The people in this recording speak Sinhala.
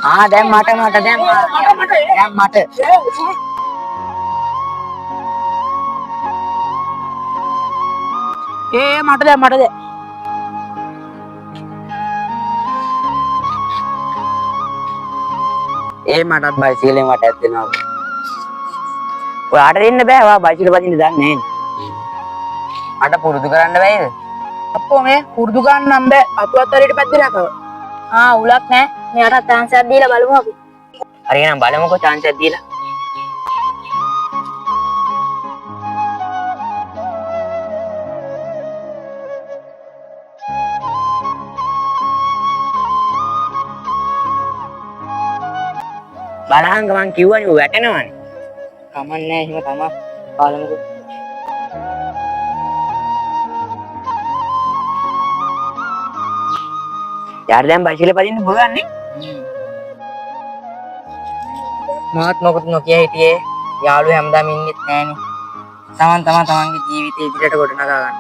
ආ දැන් මට මට දැන් දැන් මට ඒ මට දැන් මට දැන්. ඒ මටත් බයිසිකලේ මට ඇත් දෙනවා. ඔයාට දෙන්න බෑ. ඔයා බයිසිකල් පදින්න දන්නේ නෑනේ. මට පුරුදු කරන්න බැයිද? අප්පෝ මේ පුරුදු ගන්න නම් බෑ. අතුවත් හරියට පැද්දිලා කව. ආ උලක් නෑ. මෙයාට චාන්ස් එකක් දීලා බලමු අපි. හරි එහෙනම් බලමුකෝ චාන්ස් එකක් දීලා. බලහංග මං කිව්වනේ ඌ වැටෙනවනේ. කමක් නෑ, එහෙම තමා. බලමුකෝ. යාර දැන් බයිසිකල් පදින්න පුළුවන් නේ? මාත් මොකද නොකිය හිටියේ, යාළුවෝ හැමදාම ඉන්නෙත් නෑනේ. තමන් තමන් තමන්ගේ ජීවිතේ ඉදිරියට ගොඩනගා ගන්න.